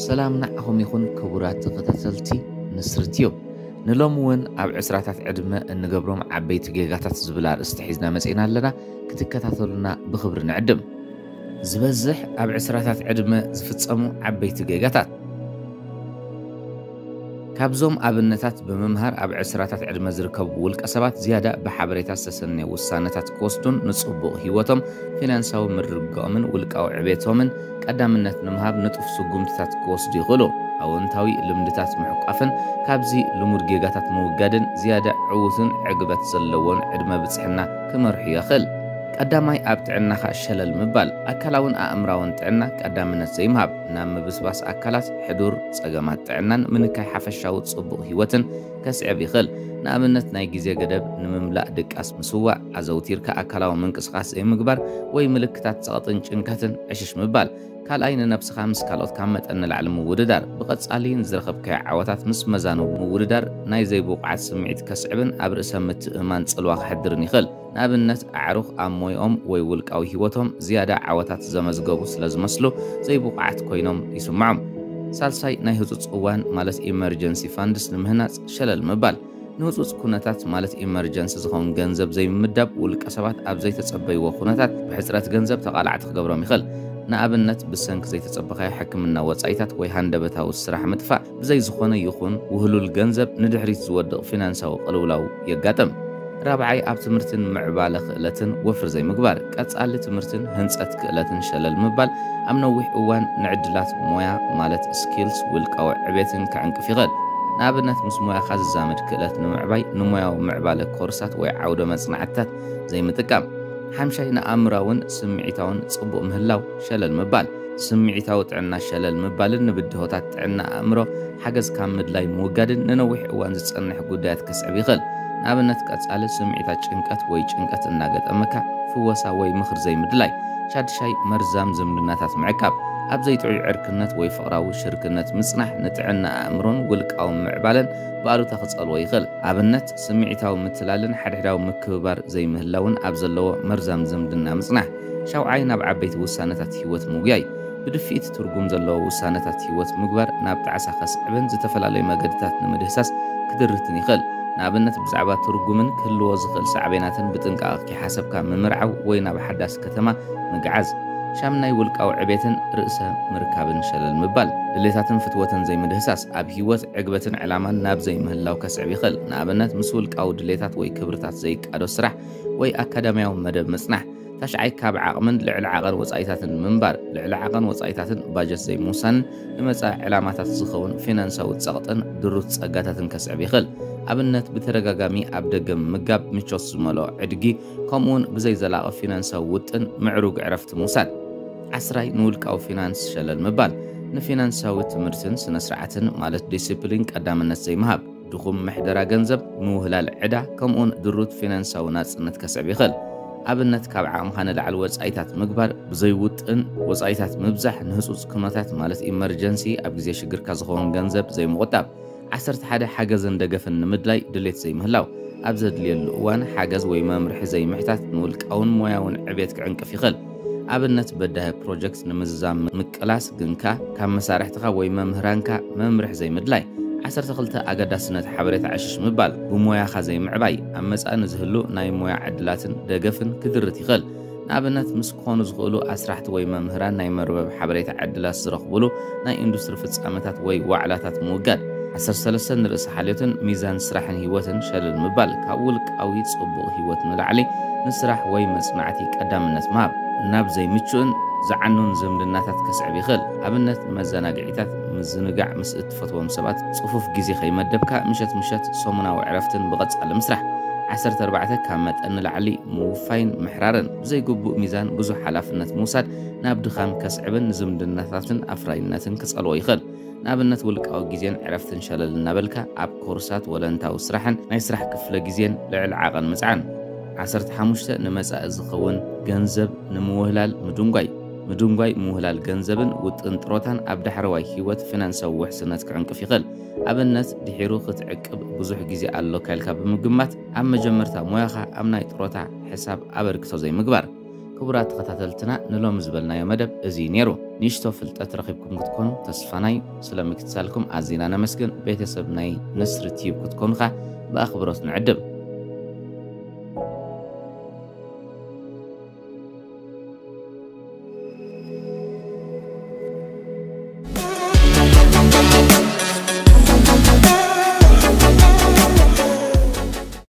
ሰላም ንዓኹም ይኹን ክቡራት ተኸታተልቲ ንስሪ ቲዩብ። ንሎሚ እውን ኣብ ዕስራታት ዕድመ እንገብሮም ዓበይቲ ጌጋታት ዝብል ኣርእስቲ ሒዝና መጺእና ኣለና። ክትከታተሉና ብኽብሪ ንዕድም። ዝበዝሕ ኣብ ዕስራታት ዕድመ ዝፍጸሙ ዓበይቲ ጌጋታት። ካብዞም ኣብነታት ብምምሃር ኣብ ዕስራታት ዕድመ ዝርከቡ ውልቀ ሰባት ዝያዳ ብሓበሬታ ዝተሰነየ ውሳነታት ክወስዱን ንጽቡቕ ህይወቶም፣ ፊናንሳዊ ምርግጋኦምን ውልቃዊ ዕቤቶምን ቀዳምነት ንምሃብ ንጡፍ ስጉምትታት ክወስዱ ይኽእሉ። ኣወንታዊ ልምድታት ምሕቋፍን ካብዚ ልሙድ ጌጋታት ምውጋድን ዝያዳ ዕዉትን ዕግበት ዘለዎን ዕድመ ብጽሕና ክመርሑ የኽእል። ቀዳማይ ኣብ ጥዕናኻ ሸለል ምባል፣ ኣካላውን ኣእምራውን ጥዕና ቀዳምነት ዘይምሃብ፣ ናብ ምብስባስ ኣካላት፣ ሕዱር ጸገማት ጥዕናን ምንካይ ሓፈሻዊ ጽቡቕ ህይወትን ከስዕብ ይኽእል። ንኣብነት ናይ ግዜ ገደብ ንምምላእ ድቃስ ምስዋእ፣ ኣዘውቲርካ ኣካላዊ ምንቅስቓስ ዘይምግባር ወይ ምልክታት ጸቕጥን ጭንቀትን ዕሽሽ ምባል። ካልኣይ ንነብስኻ ምስ ካልኦት ካብ መጠን ንላዕሊ ምውድዳር። ብቐጻሊ ንዝረኸብካዮ ዓወታት ምስ መዛኑ ምውድዳር ናይ ዘይብቑዓት ስምዒት ከስዕብን ኣብ ርእሰ ምትእምማን ጽልዋ ከሕድርን ይኽእል። ንኣብነት ኣዕሩኽ ኣብ ሞይኦም ወይ ውልቃዊ ህይወቶም ዝያዳ ዓወታት ዘመዝገቡ ስለ ዝመስሉ ዘይብቑዓት ኮይኖም ይስምዖም። ሳልሳይ ናይ ህጹጽ እዋን ማለት ኢመርጀንሲ ፋንድስ ንምህናጽ ሸለል ምባል። ንህጹጽ ኩነታት ማለት ኢመርጀንሲ ዝኸውን ገንዘብ ዘይምምዳብ ውልቀ ሰባት ኣብ ዘይተጸበይዎ ኩነታት ብሕጽረት ገንዘብ ተቓላዕቲ ክገብሮም ይኽእል። ንኣብነት ብሰንኪ ዘይተጸበኻዮ ሕክምና ወጻኢታት ወይ ሃንደበታዊ ስራሕ ምጥፋእ ብዘይ ዝኾነ ይኹን ውህሉል ገንዘብ ንድሕሪት ዝወድቕ ፊናንሳዊ ቅልውላው የጋጥም። ራብዓይ ኣብ ትምህርትን ምዕባለ ክእለትን ወፍሪ ዘይምግባር። ቀጻሊ ትምህርትን ህንጸት ክእለትን ሸለል ምባል ኣብ ነዊሕ እዋን ንዕድላት ሞያ ማለት ስኪልስ ውልቃዊ ዕቤትን ከዕንቅፍ ይኽእል። ንኣብነት ምስ ሞያኻ ዝዛመድ ክእለት ንምዕባይ ንሞያዊ ምዕባለ ኮርሳት ወይ ዓውደ መጽናዕትታት ዘይምጥቃም። ሓምሻይ ንኣእምራውን ስምዒታውን ጽቡቕ ምህላው ሸለል ምባል። ስምዒታዊ ጥዕና ሸለል ምባልን ንብድሆታት ጥዕና ኣእምሮ ሓገዝ ካብ ምድላይ ምውጋድን ንነዊሕ እዋን ዝጸንሕ ጉዳያት ከስዕብ ይኽእል። ንኣብነት ቀጻሊ ስምዒታት ጭንቀት ወይ ጭንቀት እናገጠመካ ፍወሳ ወይ ምኽሪ ዘይምድላይ። ሻድሻይ መርዛም ዝምድናታት ምዕቃብ። ኣብ ዘይጥዑይ ዕርክነት ወይ ፍቕራዊ ሽርክነት ምጽናሕ ንጥዕና ኣእምሮን ውልቃዊ ምዕባለን ብኣሉታ ክጸልዎ ይኽእል። ኣብነት ስምዒታዊ ምትላልን ሓድሕዳዊ ምክብባር ዘይምህላውን ኣብ ዘለዎ መርዛም ዝምድና ምጽናሕ። ሻውዓይ ናብ ዓበይቲ ውሳነታት ህይወት ምጉያይ። ብድፍኢት ትርጉም ዘለዎ ውሳነታት ህይወት ምግባር ናብ ጣዕሳ ከስዕብን ዝተፈላለዩ መገድታት ንምድህሳስ ክድርትን ይኽእል። ንኣብነት ብዛዕባ ትርጉምን ክህልዎ ዝኽእል ሳዕቤናትን ብጥንቃቐ ከይሓሰብካ ምምርዓው ወይ ናብ ሓዳስ ከተማ ምግዓዝ። ሻምናይ ውልቃዊ ዕቤትን ርእሰ ምርካብን ሸለል ምባል። ድሌታትን ፍትወትን ዘይምድህሳስ ኣብ ህይወት ዕግበትን ዕላማን ናብ ዘይምህላው ከስዕብ ይኽእል። ንኣብነት ምስ ውልቃዊ ድሌታት ወይ ክብርታት ዘይቃዶ ስራሕ ወይ ኣካዳሚያዊ መደብ ምጽናሕ። ታሽዓይ ካብ ዓቕምን ልዕሊ ዓቐን ወጻኢታትን ምንባር። ልዕሊ ዓቐን ወጻኢታትን ባጀት ዘይምውሳንን ንመጻኢ ዕላማታት ዝኸውን ፊናንሳዊ ጸቕጥን ድሩት ጸጋታትን ከስዕብ ይኽእል። ኣብነት ብተደጋጋሚ ኣብ ደገ ምምጋብ፣ ምቾት ዝመልኦ ዕድጊ፣ ከምኡውን ብዘይ ዘላቒ ፊናንሳዊ ውጥን ምዕሩግ ዕረፍቲ ምውሳድ። ዓስራይ ንውልቃዊ ፊናንስ ሸለል ምባል። ንፊናንሳዊ ትምህርትን ስነ ስርዓትን ማለት ዲሲፕሊን ቀዳምነት ዘይምሃብ። ድኹም ምሕደራ ገንዘብ፣ ምውህላል ዕዳ፣ ከምኡውን ድሩት ፊናንሳዊ ናጽነት ከስዕብ ይኽእል። ኣብነት ካብ ዓቕምኻ ንላዕሊ ወጻኢታት ምግባር፣ ብዘይ ውጥን ወጻኢታት ምብዛሕ፣ ንህጹጽ ኩነታት ማለት ኢመርጀንሲ ኣብ ግዜ ሽግርካ ዝኸውን ገንዘብ ዘይምቑጣብ። ዓሰርተ ሓደ ሓገዝን ደገፍን ንምድላይ ድሌት ዘይምህላው። ኣብ ዘድልየሉ እዋን ሓገዝ ወይ መምርሒ ዘይምሕታት ንውልቃውን ሞያውን ዕቤት ክዕንቅፍ ይኽእል። ኣብነት በዳሂ ፕሮጀክት ንምዝዛም ምቅላስ ግንካ ካብ መሳርሕትኻ ወይ መምህራንካ መምርሒ ዘይምድላይ። ዓሰርተ ክልተ ኣገዳስነት ሓበሬታ ዕሽሽ ምባል። ብሞያኻ ዘይምዕባይ ኣብ መጻኢ ንዝህሉ ናይ ሞያ ዕድላትን ደገፍን ክድርት ይኽእል። ንኣብነት ምስ ክኾኑ ዝኽእሉ ኣስራሕቲ ወይ መምህራን ናይ መርበብ ሓበሬታ ዕድላት ዝረኽቡሉ ናይ ኢንዱስትሪ ፍጻመታት ወይ ዋዕላታት ምውጋድ። ዓሰርተ ሰለስተ ንርእሲ ሓልዮትን ሚዛን ስራሕን ህይወትን ሸለል ምባል። ካብ ውልቃዊ ጽቡቕ ህይወት ንላዕሊ ንስራሕ ወይ መጽናዕቲ ቀዳምነት ምሃብ ናብ ዘይምቹእን ዝዓኑን ዝምድናታት ከስዕብ ይኽእል። ኣብነት መዘናግዒታት፣ ምዝንጋዕ ምስ እትፈትዎም ሰባት ጽፉፍ ግዜ ከይመደብካ ምሸት ምሸት ሰሙናዊ ዕረፍትን ብቐጻሊ ምስራሕ። ዓሰርተ ኣርባዕተ ካብ መጠን ንላዕሊ ምውፋይን ምሕራርን። ብዘይግቡእ ሚዛን ብዙሕ ሓላፍነት ምውሳድ ናብ ድኻም ከስዕብን ንዝምድናታትን ኣፍራይነትን ክጸልዎ ይኽእል። ንኣብነት ውልቃዊ ግዜን ዕረፍትን ሸለል እናበልካ ኣብ ኮርሳት ወለንታዊ ስራሕን ናይ ስራሕ ክፍለ ግዜን ልዕሊ ዓቐን ምጽዓን። ዓሰርተ ሓሙሽተ ንመጻኢ ዝኸውን ገንዘብ ንምውህላል ምድንጓይ። ምድንጓይ ምውህላል ገንዘብን ውጥን ጥሮታን ኣብ ዳሕረዋይ ህይወት ፊናንሳዊ ውሕስነት ክዕንቅፍ ይኽእል። ኣብነት ድሒሩ ክትዕቅብ ብዙሕ ግዜ ኣሎካ ኢልካ ብምግማት ኣብ መጀመርታ ሞያኻ ኣብ ናይ ጥሮታ ሕሳብ ኣበርክቶ ዘይምግባር። ክቡራት ተኸታተልትና፣ ንሎሚ ዝበልናዮ መደብ እዚ ነይሩ። ንእሽቶ ፍልጠት ረኺብኩም ክትኮኑ ተስፋና እዩ። ስለ ምክትታልኩም ኣዚና ነመስግን። ቤተሰብ ናይ ንስሪ ቲዩብ ክትኮኑ ኸኣ ብኣኽብሮት ንዕድም።